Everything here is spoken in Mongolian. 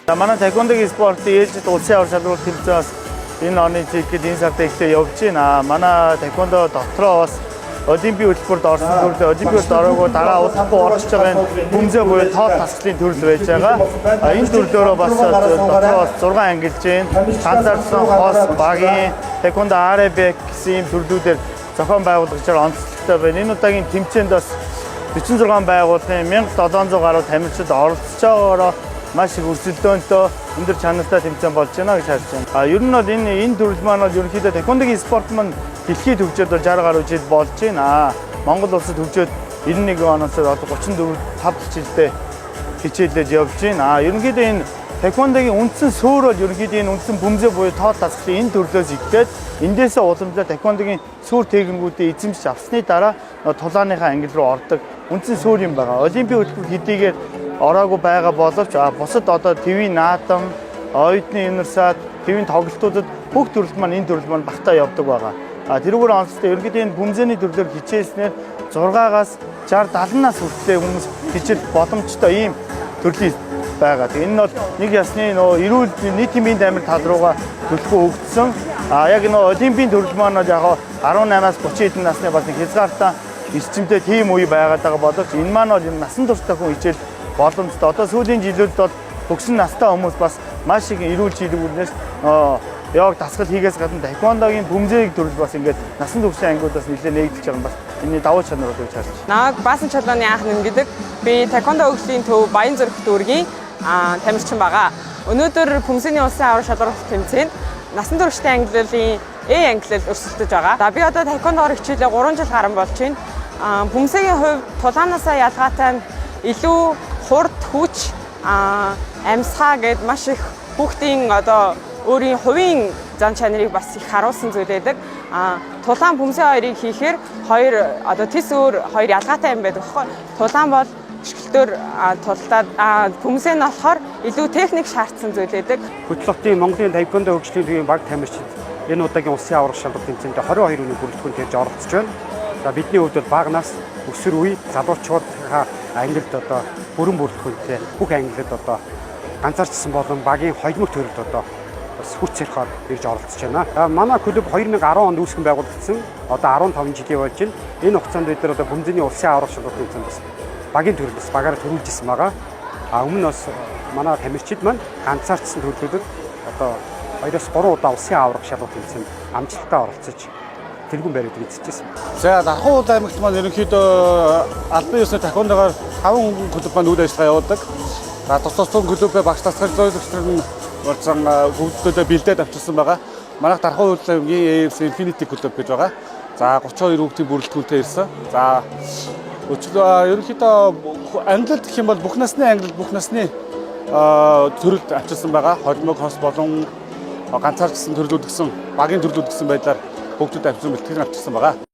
За, манай таеквондогийн спортын ээлжит улсын аварга шалралт тэмцээн бас энэ оны циклд энэ сард эхлээ явж байна. Манай таеквондо дотроо бас олимпийн хөтөлбөрт орсон төрлөө, олимпиад ороогүй дараа удахгүй орж байгаа энэ пүмзээ буюу тоол дасгалын төрөл байж байгаа. Энэ төрлөөрөө бас дотроо бас 6 ангилж байна. Ганцаардсан, хос, багийн, таеквондо арабик гэсэн ийм төрлүүдээр зохион байгуулагчаар онцлогтой байна. Энэ удаагийн тэмцээнд бас 46 байгууллагын 1700 гаруй тамирчид оролцож байгаагаараа маш их өрсөлдөөнтэй, өндөр чанартай тэмцээн болж байна гэж харж байна. Ер нь бол энэ төрөл маань бол ерөнхийдөө таеквондогийн спорт маань дэлхийд хөгжөөд бол 60 гаруй жил болж байна. Монгол улсад хөгжөөд 91 оноос одоо 34 5 жилдээ хичээллэж явж байна. Ерөнхийдөө энэ таеквондогийн үндсэн суурь бол ерөнхийдөө энэ үндсэн пүмзээ буюу тоол дасгалын энэ төрлөөс эхлээд, эндээсээ уламжлал таеквондогийн суурь техникүүдээ эзэмшиж авсны дараа тулааныхаа англи руу ордог үндсэн суурь юм байгаа. Олимпийн хөтөлбөр хэдийгээр ороогүй байгаа боловч бусад одоо тивийн наадам, оюутны универсиад, тивийн тоглолтуудад бүх төрөл маань энэ төрөл маань багтаа явдаг байгаа. Тэрүүгээр онцлогтой ерөнхийдөө энэ пүмзээний төрлөөр хичээлснээр 6-аас 60 70 нас хүртлээр хүмүүс хичээл боломжтой ийм төрлийн байгаа. Тэгээ энэ нь бол нэг ясны нөө эрүүл нийтийн биеийн тамир тал руугаа төлхөө өгдсөн. Яг нөө олимпийн төрөл маань бол яг 18-аас 30 хэдэн насны бас нэг хязгаартай эрчимтэй тийм үе байгаад байгаа боловч энэ маань бол юм насан туршдаа хүн хичээл боломжтой. Одоо сүүлийн жилүүдэд бол төгсөн настай хүмүүс бас маш их эрүүл чийлэгүүрнээс йог дасгал хийгээс гадна таеквондогийн пүмзээг төрөл бас ингээд насан туршийн ангиудаас нэлээд нээгдэж байгаа юм бас энэний давуу чанар болов гэж харж байна. Намайг Баасан Чолооны анх нэм гэдэг. Би таеквондо хөгжлийн төв Баянзүрх дүүргийн тамирчин байгаа. Өнөөдөр пүмзээний улсын аварга шалралт тэмцээнд насан туршдын ангиллын А ангиллал өрсөлдөж байгаа. За, би одоо таеквондоор хичээлээ 3 жил гарan болж байна. Пүмзээгийн хувьд тулаанаасаа ялгаатай нь илүү хурд, хүч, амьсгаа гээд маш их хүүхдийн одоо өөрийн хувийн зан чанарыг бас их харуулсан зүйл байдаг. Тулаан, пүмзээ хоёрыг хийхээр хоёр одоо тис өөр хоёр ялгаатай юм байдаг байхгүй. Тулаан бол өшгөлтөөр тулдаад, пүмзээ нь болохоор илүү техник шаардсан зүйл байдаг. Хөтлөختийн Монголын таеквондо хөгжлийн төвийн баг тамирчид энэ удаагийн улсын аварга шалралт тэмцээнд 22 хүний бүрэлдэхүүн тэрж оролцож байна. За, бидний хувьд бол бага нас, өсвөр үе залуучуудынхаа ангилд одоо бүрэн бүрэлдэхүүнтэй бүх ангилалд одоо ганцаарчсан болон багийн хоёрмог төрөлд одоо бас хүч сэрхээр ирж оролцож байна. За, манай клуб 2010 онд үүсгэн байгуулагдсан. Одоо 15 жилийн болж байна. Энэ хугацаанд бид нар одоо пүмзээний улсын аварга шалралт тэмцээнд бас багийн төрөл бас багаараа төрүүлж ирсэн байгаа. Өмнө нь бас манай тамирчид маань ганцаарчсан төрлүүдэд одоо 2-оос 3 удаа улсын аварга шалралт тэмцээнд амжилттай оролцож тэргүүн байруудыг эзэлж байсан. За, Дархан уул аймагт маань ерөнхийдөө албан ёсны таеквондогоор 5 клуб маань үйл ажиллагаа явуулдаг. За, тус тусдын клубээ багш дасгал зүйчид нь болсон хүүхдүүдэд бэлдээд авчирсан байгаа. Манайх Дархан уул аймгийн AFC Infinity клуб гэж байгаа. За, 32 хүүхдийн бүрэлдэхүүнтэй ирсэн. За, өчигдөр ерөнхийдөө ангилалд гэх юм бол бүх насны ангилал, бүх насны төрөлд авчирсан байгаа. Холимог, хос болон ганцаарчсан төрлүүд гэсэн, багийн төрлүүд гэсэн байдлаар хүүхдүүд авчирсан, бэлтгэн авчирсан байгаа.